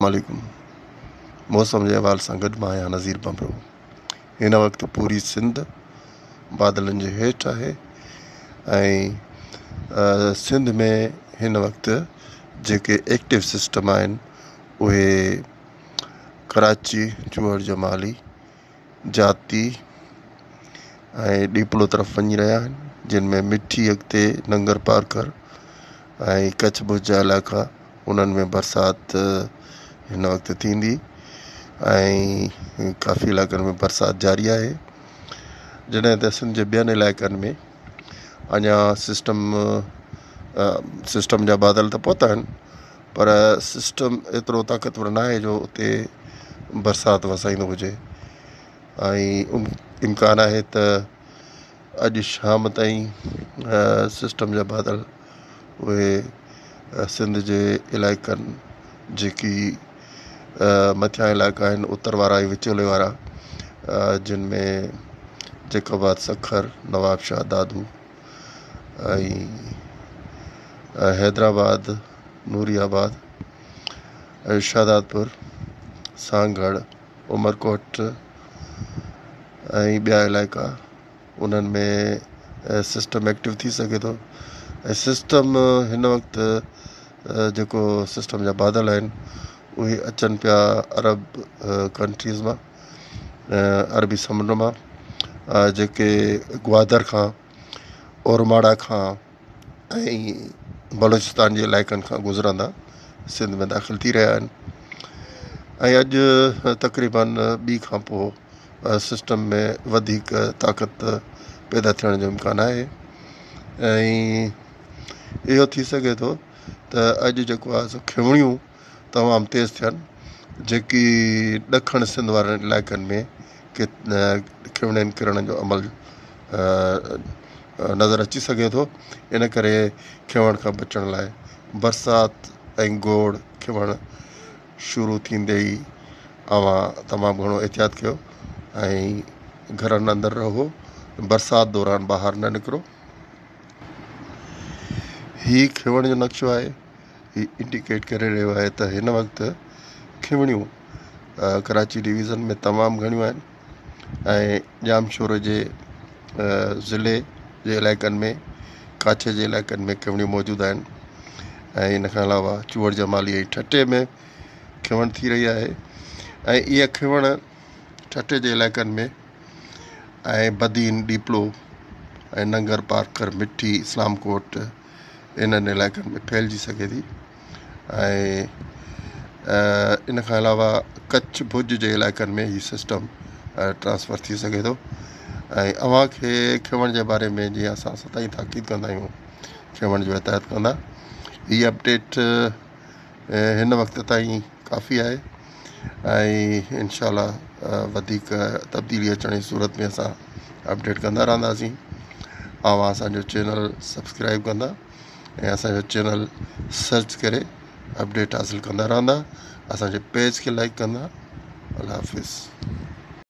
عليڪم موسم جي حوالي سان گڏ مان آهيان نذير ڀنڀرو. هن وقت پوري سنڌ بادلن جي هيٺ آهي ۽ سنڌ ۾ هن وقت جيڪي ايڪٽو سسٽم آهن اهي ڪراچي، چوهڙ جمالي، جاتي ۽ ڏيپلو طرف وڃي رهيا آهن جن ۾ مٺي اڳتي ننگر پارڪر ۽ ڪڇ ڀڄ جا علائقا انهن ۾ برسات هن وقت ٿيندي ۽ ڪافي علائقن ۾ برسات جاري آهي جڏهن ته سنڌ جي ٻين علائقن ۾ اڃا سسٽم سسٽم جا بادل ته پهتا آهن پر سسٽم ايترو طاقتور ناهي جو اتي برسات وسائيندو هجي ۽ امڪان آهي ته اڄ شام تائين سسٽم جا بادل اهي سنڌ جي علائقن جيڪي مٿيان علائقا آهن اتر وارا ۽ وچولي وارا جن ۾ جيڪب آباد سکر نوابشاهه دادو ۽ حيدرآباد نوري آباد ۽ شهدادپور سانگهڙ عمرڪوٽ ۽ ٻيا علائقا انهن ۾ سسٽم ايڪٽو ٿي سگهي ٿو ۽ سسٽم هن وقت جيڪو سسٽم جا بادل آهن اهي اچن پيا عرب ڪنٽريز مان عربي سمنڊ مان جيڪي گوادر کان اورماڙا کان ۽ بلوچستان جي علائقن کان گذرندا سنڌ ۾ داخل ٿي رهيا آهن ۽ اڄ تقريبن ٻي کان پوء سسٽم ۾ وڌيڪ طاقت پيدا ٿيڻ جو امڪان آهي ۽ اهو ٿي سگهي ٿو ته اڄ جيڪو آهي سو کنوڻيون تمام تيز ٿين جيڪي ڏکڻ سنڌ وارن علائقن ۾ کنوڻين ڪرڻ جو عمل نظر اچي سگهي ٿو ان ڪري کنوڻ کان بچڻ لاء برسات ۽ گوڙ کنوڻ شروع ٿيندي ئي اوهان تمام گهڻو احتياط ڪيو ۽ گهرن اندر رهو برسات دوران ٻاهر نه نڪرو. هي کنوڻ جو نقشو آهي هي انڊيڪيٽ ڪري رهيو آهي ته هن وقت کنوڻيون ڪراچي ڊويزن ۾ تمام گهڻيون آهن ۽ ڄامشورو جي ضلعي جي علائقن ۾ ڪاڇي جي علائقن ۾ کنوڻيون موجود آهن ۽ ان کان علاوه چوهڙ جمالي ۽ ٺٽي ۾ کنوڻ ٿي رهي آهي ۽ اها کنوڻ ٺٽي جي علائقن ۾ ۽ بدين ڏيپلو ۽ ننگر پارڪر مٺي اسلام ڪوٽ انهن علائقن ۾ ڦهلجي سگهي ٿي ۽ ان کان علاوه ڪڇ ڀڄ جي علائقن ۾ هي سسٽم ٽرانسفر ٿي سگهي ٿو ۽ اوهان کي کنوڻ جي باري ۾ جيئن اسان سدائين تاڪيد ڪندا آهيون کنوڻ جو احتياط ڪندا. هي اپڊيٽ هن وقت تائين ڪافي آهي ۽ انشاء الله وڌيڪ تبديلي اچڻ جي صورت ۾ اسان اپڊيٽ ڪندا رهنداسين. اوهان اسانجو چينل سبسڪرائب ڪندا ۽ اسانجو چينل سرچ ڪري اپڊيٽ حاصل ڪندا رهندا. اسانجي پيج کي لائڪ ڪندا. الله حافظ.